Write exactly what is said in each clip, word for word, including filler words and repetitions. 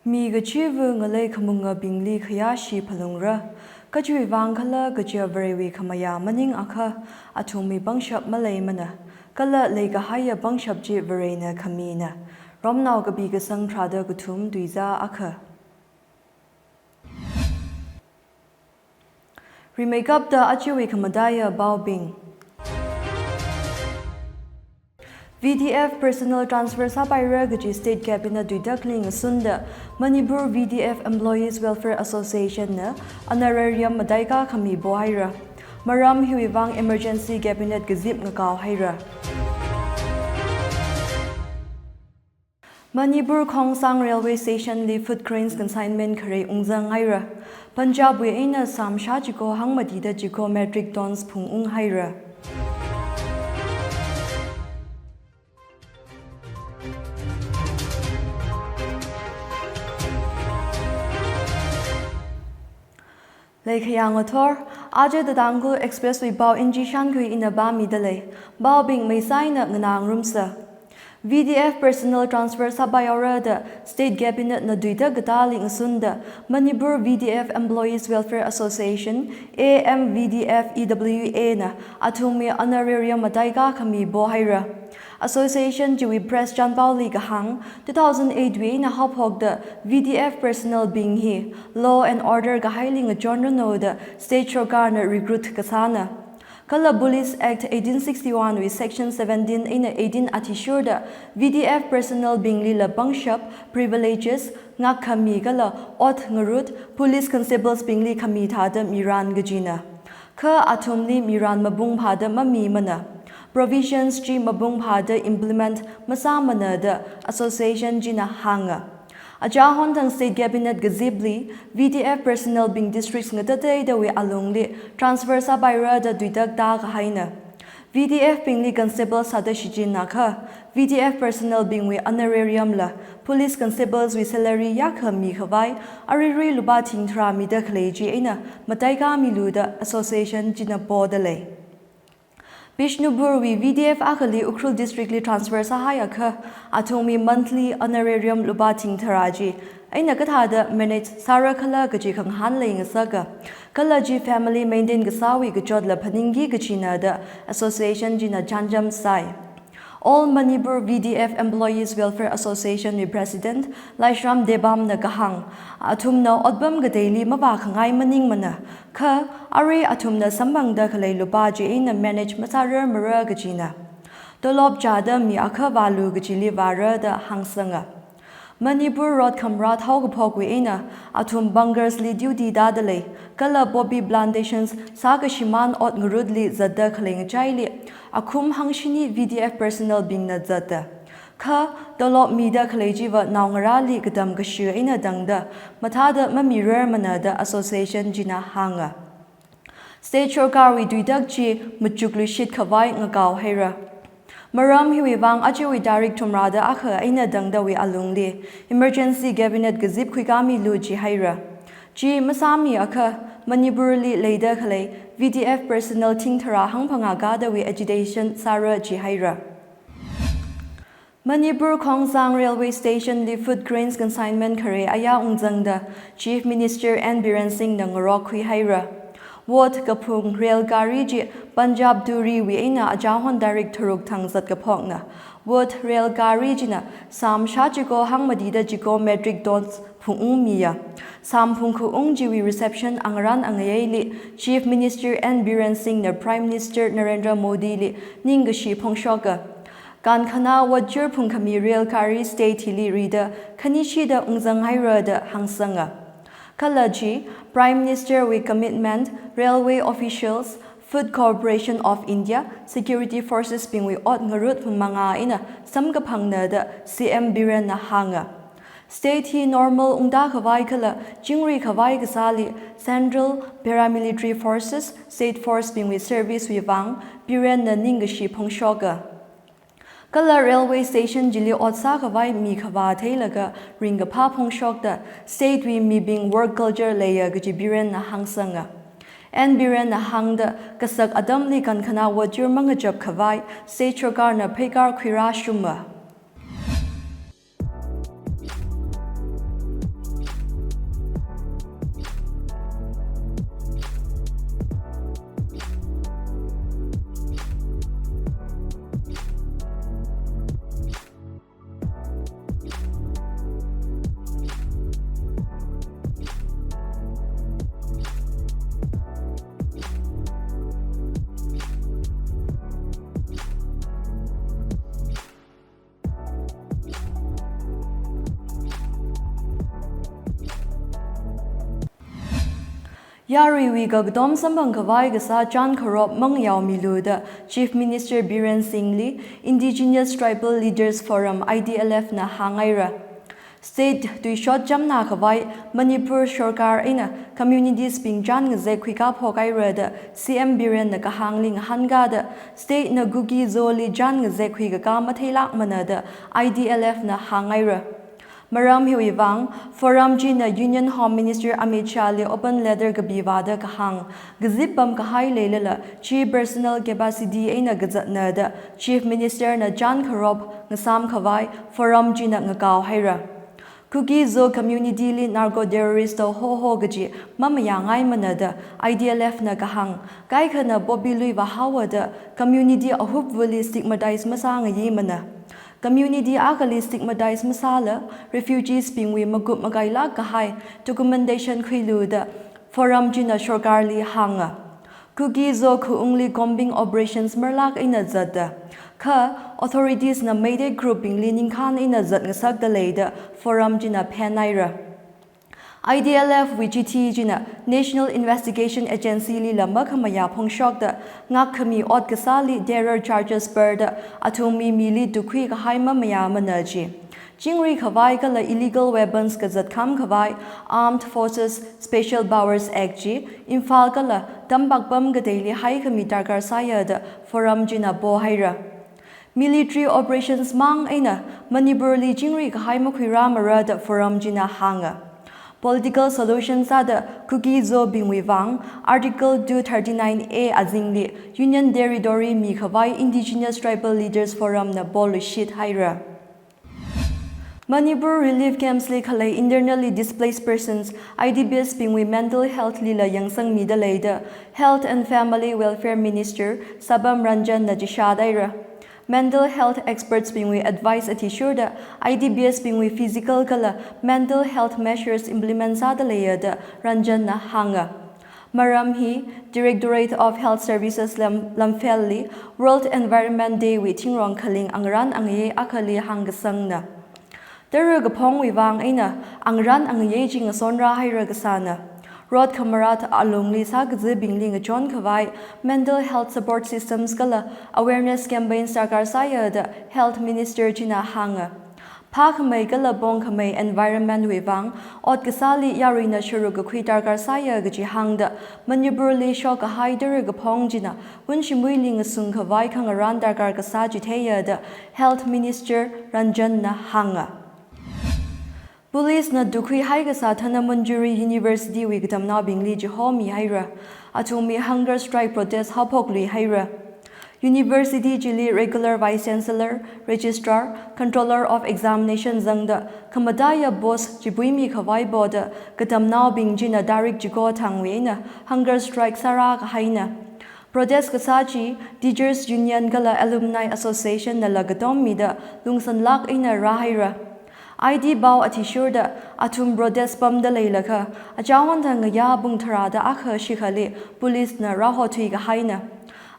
Mi kachiva̱ ngalei khamungabingli khayāshi phalungra. Kachiwui vang khala kaja Varewui khamayā maningakha, athumwui pangshap maleimana. Kala leikahaiya pangshap chi Varena khamina. Romnao kapi kasang tharāda kathum tuizā akha. Rimeikapta ajawui khamataiya paobing. V D F personnel transfer sāpaira kaji State Cabinet tuitakli ngasunda Manipur V D F Employees Welfare Association na honorarium mataikā khami pohaira. Maram hiwui vang emergency cabinet kazip ngakao haira. Manipur Khongsang Railway Station li food grains consignment kharei ungzang haira. Punjab wui eina sāmshā chiko hangmatida chiko metric tons phungung haira. Leikhayā ngathor, aja The Tangkhul Express wui pao N G Shankhui ina pāmida lei. Paobing meisaina nganāngarumsa. V D F personnel transfer sāpaihaora da State Cabinet na tuitak katāli ngasunda Manipur V D F Employees Welfare Association, A M V D F E W A na athumwui honorarium mataikā khami pohaira. Association chiwui press chanpaoli kahāng, two thousand eight wui eina haophokda V D F personnel bing hi law and order kahaili ngachonranu da state sorkarna recruit kasāna. Kala Police Act eighteen sixty-one wui Section seventeen eina eighteen athishurda V D F personnel binglila pangshap, privileges, ngakkhami kala ot ngarut, police constables bingli khami thāda miran kajina. Kha athumli miran mapung phāda mamimana. Provisions chi mapung phāda implement masāmana da association china hānga. Achahon thang State Cabinet kazipli, V D F personnel bing districts ngatateidawui alungli transfer sāpaira da tuitak tākahaina. V D F bingli constable sāda shichinakha, V D F personnel bingwui honorarium la police constables wui salary yākha mikhavai, aruirui lupā thing tharā mida khalei chi eina mataikā milu da association china poda lei. Bishnupur wui V D F akhali Ukhrul district li transfer sāhaiakha, athumwui monthly honorarium lupā thing tharā chi eina kathāda manage sāra khala kaji khangahān leingasaka. Kala chi family maintain kasāwui kachotla phaningki kajina da association china chānjam sai. All Manipur V D F Employees Welfare Association wui President Laishram Debam na kahāng, athumna otpam kateili mavākhangai maningmana, kha arui athumna samphangda khalei lupā chi eina manage masārarmara kajina. Tolop chāda mi akha vālu kajili vāra da hāngsanga. Manipur road khamrā thaokaphokwui eina athum bunkers li duty tāda lei, kala poppy plantations sākashimān ot ngarutli zatda khalei ngachaili akhum hangshini V D F personnel bingna zatta. Kha tolop mida khalei chiva naongarāli katam kashu eina tangda mathāda mamirarmana da association china hānga. State sorkarwui tuitak chi machukluishit khavai ngakao haira. Maram hiwui vang ajawui tarik thumrāda akha eina tangdawui alungli emergency cabinet kazip khuikāmilu jihaira. Chi masāmiakha Manipurli leida khalei V D F personnel thing tharā hangphangā kadawui agitation sāra jihaira. Manipur Khongsang Railway Station li food grains consignment kharei ayā ungzangda Chief Minister N Biren Singh na ngarok khuihaira. Wot kaphung rail gari chi Punjab Dhuri wui eina achahon tarik tharuk thang zatkaphokna. Wot rail gari china sāmshā chiko hangmatida chiko metric tons phungungmiya. Samphung khaung chiwui reception angarān angayeili Chief Minister N Biren Singh na Prime Minister Narendra Modi li ningkashi phongshoka. Kankhanā votchur phungkhami rail gari state hili rida khanishida ungzang haira da hāngsanga. Kala chi Prime Minister wui commitment, railway officials, Food Corporation of India, security forces bingwui ot ngarut phung mangā eina samkaphangna da C M Biren na hānga. State hi normal ungda khavai kala chingri khavai kasāli Central Paramilitary Forces, State Force bingwui service wui vang Biren na ningkashi phongshoka. Kala railway station chili ot sākhavai mi khavā theilaga ringkaphā phongshokta state wui mibing work culture leiya kaji Biren na hāngsanga. N Biren na hāngda kasak atamli kankhanā votchur mangachap khavai state sorkarna pheikar khuirāshuma. Yaruiwui kakatom samphang khavai kasā chān kharop mangayaomilu da Chief Minister Biren Singh li Indigenous Tribal Leaders Forum, I T L F na hāngaira. State tuishot chamna khavai Manipur sorkar eina communities bing chān ngazek khuikā phokhaira da C M Biren na kahāngli ngahānkāda, state na Kuki-Zo li chān ngazek khuikakā matheilākmana da I T L F na hāngaira. Maram hiwui vang, Forum china Union Home Minister Amit Shah li open letter kapiva da kahāng, kazip pam kahai leilala, chi personal capacity eina kazatna da Chief Minister na chān kharop ngasām khavai Forum china ngakao haira. Kuki-Zo community li narco terrorist da hoho kaji mamayāngaimana da I T L F na kahāng, kaikhana poppy lui vāhaowa da community ahupvali stigmatize masāngayimana. Community akhali stigmatize masāla, refugees bingwui makup makailāk kahai documentation khuilu da Forum china sorkar li hānga. Kuki-Zo khaungli combing operations marlāk eina zatda, kha authorities na Meitei group bingli ningkhān eina zatngasakda lei da Forum china phenhaira. I T L F wui chithi china National Investigation Agency lila makhamayā phongshokda, ngakkhami ot kasāli terror charges parda, athumwui mili tukkhui kahai mamayāmana ji. Chingri khavai kala illegal weapons kazatkham khavai Armed Forces Special Powers Act chi Imphal kala tampak pam kateili haikhami darkar sāya da Forum china pohaira. Military operations mang eina Manipur li chingri kahai makhuirāmara da Forum china hānga. Political solution sāda Kuki-Zo bingwui vang Article two thirty-nine A azingli Union Territory mikhavai Indigenous Tribal Leaders Forum na poluishit haira. Manipur relief camps li khalei internally displaced persons, I D Ps bingwui mental health lila yangsangmida lei da Health and Family Welfare Minister Sabam Ranjan na chishādaira. Mental health experts bingwui advice athishurda I D Ps bingwui physical kala mental health measures implement sāda leiya da Ranjan na hānga. Maram hi Directorate of Health Services lam, lamfelli World Environment Day wui thingrong khaling angarān angayei akhali hāngkasangna. Tara kaphongwui vang eina angarān angayei chi ngasonrā haira kasāna. Rot khamarat alungli sākazi bingli ngachon khavai mental health support systems kala awareness campaigns darkar sāya da Health Minister china hānga. Phākhamei kala pongkhamei environment wui vang ot kasāli yaruina sharuk kakhui darkar sāya kaji hāngda, Manipur li shok kahai tara kaphong china wunshimwuili ngasung khavai khangarān darkar kasā chitheiya da Health Minister Ranjan na hānga. Police na tukkhui haikasā Dhanamanjuri University wui katamnaobingli chihomi haira. Athumwui hunger strike protest haophoklui haira. University chili regular Vice Chancellor, Registrar, Controller of Examination zangda khamataiya post chipuimi khavai poda katamnaobing china tarik chiko thangwui eina hunger strike sārā kahaina. Protest kasā chi Teachers Union kala Alumni Association nala katommida lungsanlāk eina rāhaira. I T pao athishurda athum protest pamda leilakha, achāwan thang ngayā pung tharāda akha shikhali police na rāhothui kahaina.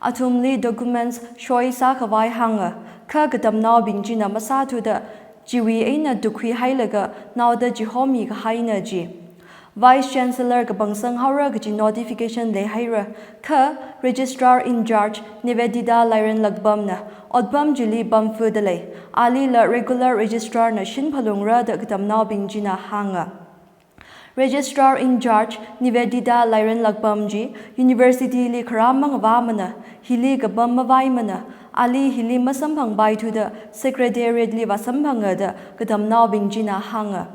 Athumli documents show sākhavai hānga, kha katamnaobing china masāthuda chiwui eina tukkhui hailaga naoda chihomi kahaina ji. Vice Chancellor kapangsang haora kaji notification leihaira, kha Registrar in Charge Nivedita Lairenlakpam na otpam chili pamfuda lei, alila regular Registrar na shinphalungra da katamnaobing china hānga. Registrar in Charge Nivedita Lairenlakpam chi University li kharā mangavāmana, hili kapam mavaimana, ali hili masamphangpaithuda Secretariat li vāsamphanga da katamnaobing china hānga.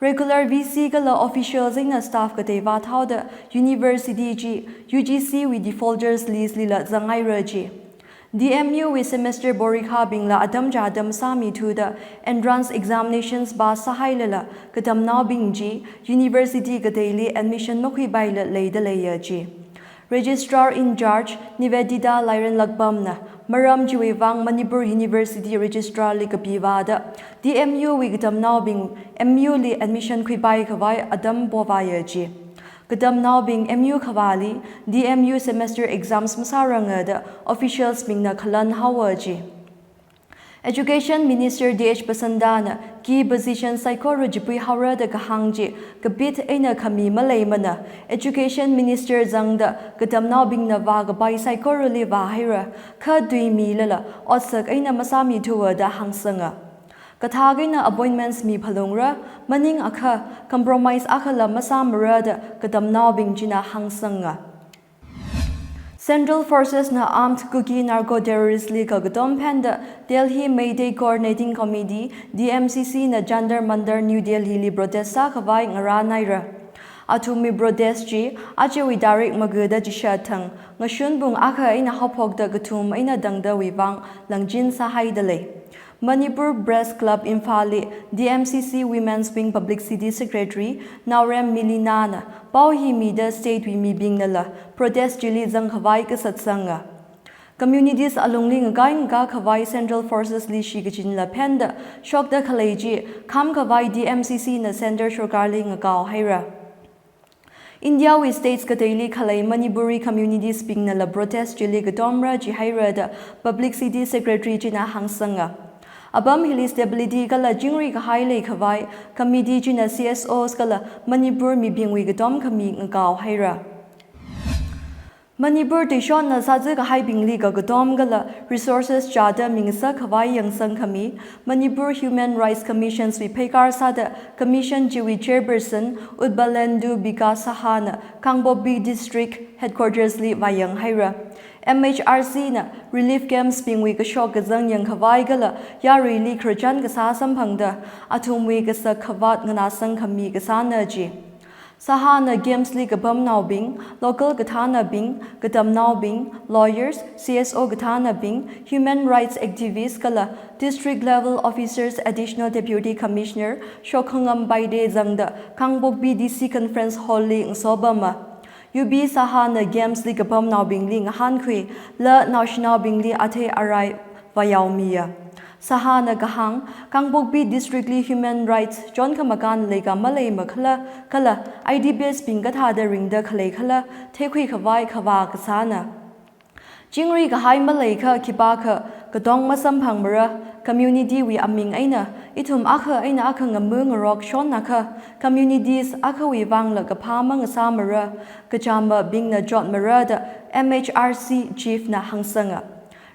Regular V C kala officials eina staff katei vāthaoda University chi U G C wui defaulters list lila zanghaira ji. D M U wui semester porikhabingla atam chātam sāmithuda entrance examinations pass sāhailala katamnaobing chi University kateili admission makhuipaila leida leiya ji. Registrar in Charge Nivedita Lairenlakpam na maram chiwui vang Manipur University Registrar li kapivāda D M U wui katamnaobing M U li admission khuipai khavai atam povāya ji. Katamnaobing M U khavāli D M U semester exams masāranga da officials bingna khalan haowa ji. Education Minister D H Basantana key position saikora chipui haora da kahāng chi kapit eina khami maleimana. Education Minister zangda katamnaobingna vākapai saikorali vāhaira, kha tui milala otsak eina masāmithuwa da hāngsanga. Kathak eina appointments miphalungra, maningakha compromise akhala masāmara da katamnaobing china hāngsanga. Central Forces na armed Kuki narco terrorist li kakatom phenda Delhi Meitei Coordinating Committee, D M C C na Jantar Mantar, New Delhi li protest sākhavai ngarānaira. Athumwui protest chi ajawui tarik maga da chishat thang ngashun pung akha eina haophokda kathum eina tangdawui vang langchin sāhaida lei. Manipur Press Club Imphal li D M C C Women's Wing Publicity Secretary Naorem Milina na pao hi mida state wui mibingnala protest chili zangkhavai kasatsanga. Communities alungli ngakai ngakā khavai Central Forces li shikachinla phenda shokda khalei chi khamkhavai D M C C na Centre Sorkar li ngakao haira. India wui states kateili khalei Manipuri communities bingnala protest chili katomra chihaira da Publicity Secretary china hāngsanga. Apam hili stability kala chingri kahai leikhavai committee china C S Os kala Manipur mibingwui katom khami ngakao haira. Manipur tuishotna sāzā kahaibingli kakatom kala resources chāda mingasak khavai yangsang khami Manipur Human Rights Commissions wui pheikar sāda Commission chiwui Chairperson Utpalendu Bikash Saha na Kangpokpi District Headquarters li vāyang haira. M H R C na relief camps bingwui kashok kazang yangkhavai kala yaruili khararchan kasā samphangda athumwui kasak khavāt nganāsang khami kasāna ji. Saha na camps li kapamnaobing, local kathānabing, katamnaobing, lawyers, C S O kathānabing, human rights activists kala district level officers Additional Deputy Commissioner Shokhangam Paide zangda Kangpokpi D C Conference Hall li ngasopama. U B Saha na camps li kapamnaobingli ngahānkhui, la naoshinaobingli athei arai vāyaomiya. Saha na kahāng, Kangpokpi District li human rights chonkhamakan leika malei makhala, kala I D Ps bing kathāda ringda khalei khala, theikhui khavai khavā kasāna. Chingri kahai maleikha khipākha katong masamphangmara, community wui aming eina, ithum akha eina akha ngamu ngarok shonakha, communities akhawui vangla kaphā mangasāmara, kachāmabingna chotmara da M H R C Chief na hāngsanga.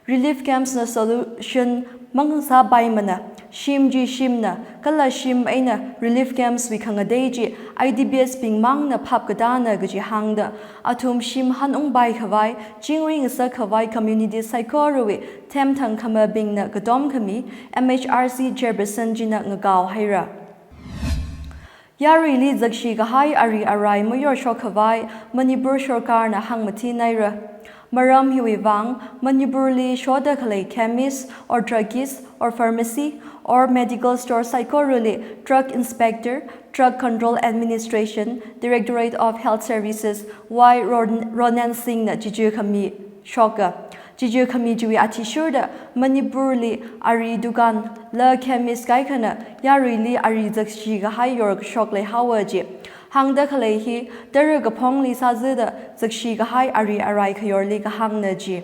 Relief camps na solution mangasāpaimana, shim chi shimna, kala shim eina relief camps wui khangatei chi I D Ps bing mangna phap katāna kaji hāngda, athum shim hanungpai khavai, chingri ngasak khavai community saikorawui themthang khamabingna katom khami M H R C Chairperson china ngakao haira. Yaruili zakshi kahai ari arai mayorshok khavai Manipur Sorkarna hāngmathin haira. Maram hiwui vang, Manipur li shoda khalei chemist or druggist or pharmacy or medical store saikorali Drug Inspector, Drug Control Administration, Directorate of Health Services, Y Ron-, Ronen Singh na chichu khami shoka. Chichu khami chiwui athishurda Manipur li ari dukan la chemist kaikhana yaruili ari zakshi kahai yorkashok leihaowa ji. Hāngda khalei hi, tara kaphongli sāzada zakshi kahai ari arai khayorli kahāngna ji.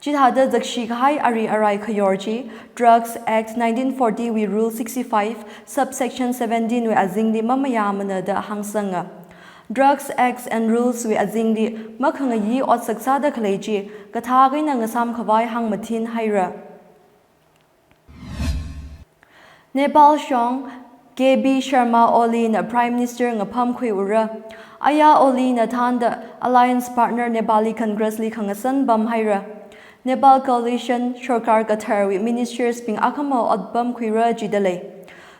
Chithāda zakshi kahai ari arai khayor chi, Drugs Act nineteen forty wui Rule sixty-five, Subsection seventeen wui azingli mamayāmana da hāngsanga. Drugs Acts and Rules wui azingli makhangayi otsak sāda khalei chi, kathak eina ngasām khavai hāngmathin haira. Nepal shong K P Sharma Oli na Prime Minister ngaphamkhuiura. Aya Oli na thānda Alliance Partner Nepali Congress li khangasan pamhaira. Nepal Coalition Sorkar katharwui Ministers bing akhama otpamkhuira jidalei.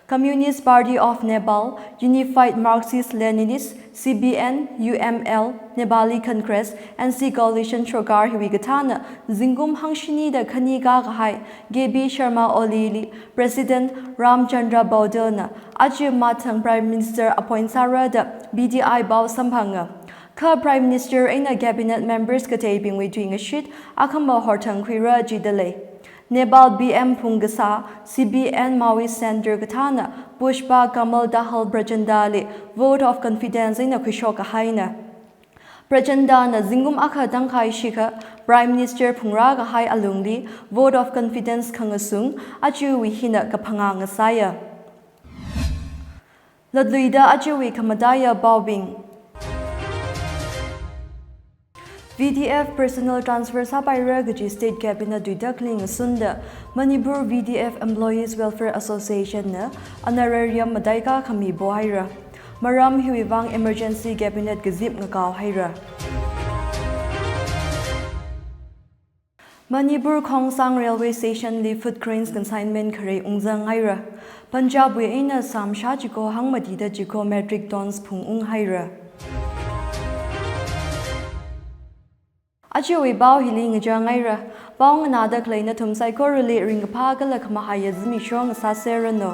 Communist Party of Nepal, Unified Marxist Leninist, C P N, U M L, Nepali Congress, N C Coalition Sorkar hiwui kathāna zingkum hangshini da khani kakahai K P Sharma Oli li President Ramchandra Paudel na aja mathang Prime Minister appoint sāra da P T I pao samphanga. Kha Prime Minister eina Cabinet Members kateibingwui tuingashit akhama horthang khuira jidalei. Nepal P M phungkasā C P N Maoist Centre kathāna Pushpa Kamal Dahal Prachanda li vote of confidence eina khuishok kahaina. Prachanda na zingkum akha tangkhai shikha Prime Minister phungrā kahai alungli vote of confidence khangasung, ajawui hina kaphangā ngasāya. Latluida ajawui khamataiya paobing. V D F personnel transfer sāpaira kaji State Cabinet tuida khaling ngasunda Manipur V D F Employees Welfare Association na honorarium mataikha khami pohaira. Maram hiwui vang emergency cabinet kazip ngakao haira. Manipur Khongsang Railway Station li food grains consignment kharei ungzang haira. Punjab wui eina samshā chiko hangmatida chiko metric tons phungung haira. Ajawui pao hili ngachang haira. Pao nganāda khalei nathum saikorali ringkaphā kala khamahaiya zimiksho ngasāserranu.